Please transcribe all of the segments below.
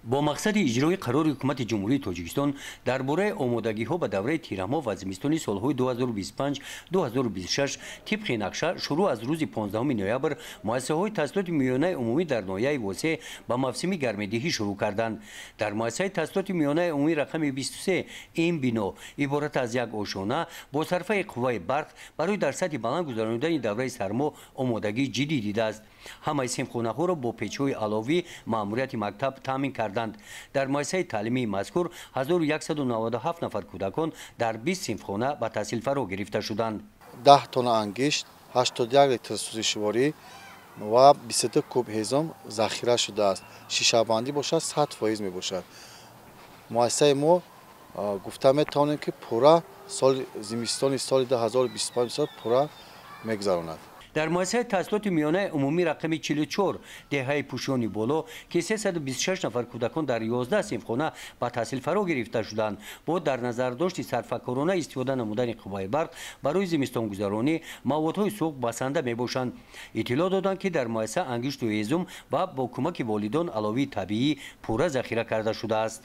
Бо мақсади иҷрои қарори Ҳукумати Ҷумҳурии Тоҷикистон дар бораи омодагиҳо ба давраи тирамоҳ ва зимистони солҳои 2025-2026, тибқи нақша, шурӯъ аз рӯзи 15 ноябр муассисаҳои таҳсилоти миёнаи умумӣ дар ноҳияи Восеъ ба мавсими гармидиҳӣ шурӯъ карданд. Дар муассисаи таҳсилоти миёнаи умумӣ рақами 23 ин бино иборат аз як ошёна бо сарфаи қувваи барқ барои дар сатҳи баланд гузаронидани давраи сармо омодагии ҷиддӣ дидааст. Ҳамаи синфхонаҳоро бо печҳои аловӣ маъмурияти мактаб таъмин карданд. Дар муассисаи таълимии мазкур 1197 нафар кӯдакон дар 20 синфхона ба таҳсил фаро гирифта шуданд. 10 тонна ангишт, 81 литр сӯзишворӣ ва 22 куб ҳезум захира шудааст. Шишабандӣ бошад, 100% мебошад. Муассисаи мо, гуфта метавонем, ки пурра соли зимистони соли 2025 пурра мегузаронад. Дар муассисаи таҳсилоти миёнаи умумӣ рақами 44 деҳаи Пӯшони Боло, ки 326 нафар кӯдакон дар 11 синфхона ба таҳсил фаро гирифта шуданд, бо дар назардошти сарфакорона истифода намудани қувваи барқ барои зимистонгузаронӣ маводҳои сӯхт басанда мебошанд. Иттилоъ доданд, ки дар муассиса ангишту ҳезум ва бо кӯмаки волидон аловии табиӣ пурра захира карда шудааст.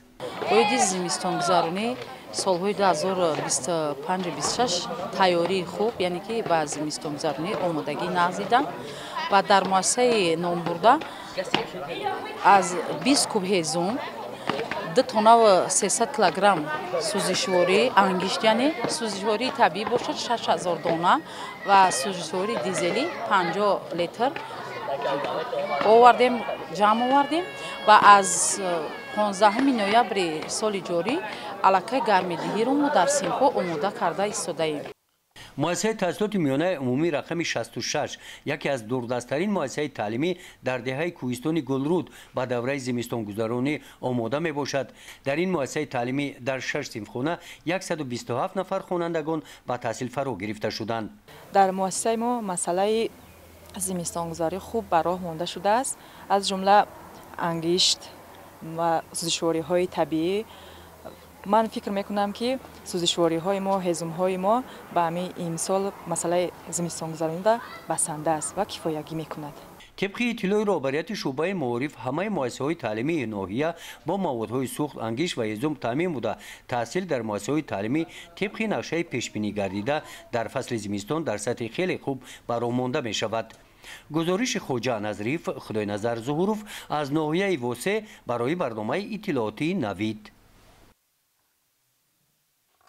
Оиди зимистонгузаронӣ солҳои 2025-26 тайёрии хуб, яъне ки ба зимистонгузаронӣ омодагӣ нағз дидам ва дар муассисаи номбурда аз 20 куб ҳезум, 2 тоннаву 300 килограмм сӯзишворӣ ангишт, яъне сӯзишвории табиӣ бошад, 6000 дона ва сӯзишвории дизелӣ 50 литр овардем, ҷамъ овардем ва аз 15 ноябри соли ҷорӣ аллакай гармидиҳиро мо дар синфҳо омода карда истодаем. Муассисаи таҳсилоти миёнаи умумӣ рақами 66, яке аз дурдасттарин муассисаи таълимӣ дар деҳаи кӯҳистони Гулруд, ба давраи зимистонгузаронӣ омода мебошад. Дар ин муассисаи таълимӣ дар шаш синфхона 127 нафар хонандагон ба таҳсил фаро гирифта шуданд. Дар муассисаи мо масъалаи зимистонгузарӣ хуб ба роҳ монда шудааст, аз ҷумла ангишт ва сӯзишвориҳои табиӣ. Ман фикр мекунам, ки сӯзишвориҳои мо, ҳезумҳои мо ба ҳамин имсол масъалаи зимистонгузаронида басанда аст ва кифоягӣ мекунад. Тибқи иттилои роҳбарияти шӯъбаи маориф, ҳамаи муассисаҳои таълимии ноҳия бо маводҳои сӯхт, ангишт ва ҳезум таъмин буда, таҳсил дар муассисаҳои таълимӣ тибқи нақшаи пешбинӣ гардида дар фасли зимистон дар сатҳи хеле хуб ба роҳ монда мешавад. Гузориши Хоҷа Назариф, Худойназар Зуҳуров аз ноҳияи Восеъ барои барномаи иттилоотии «Навид».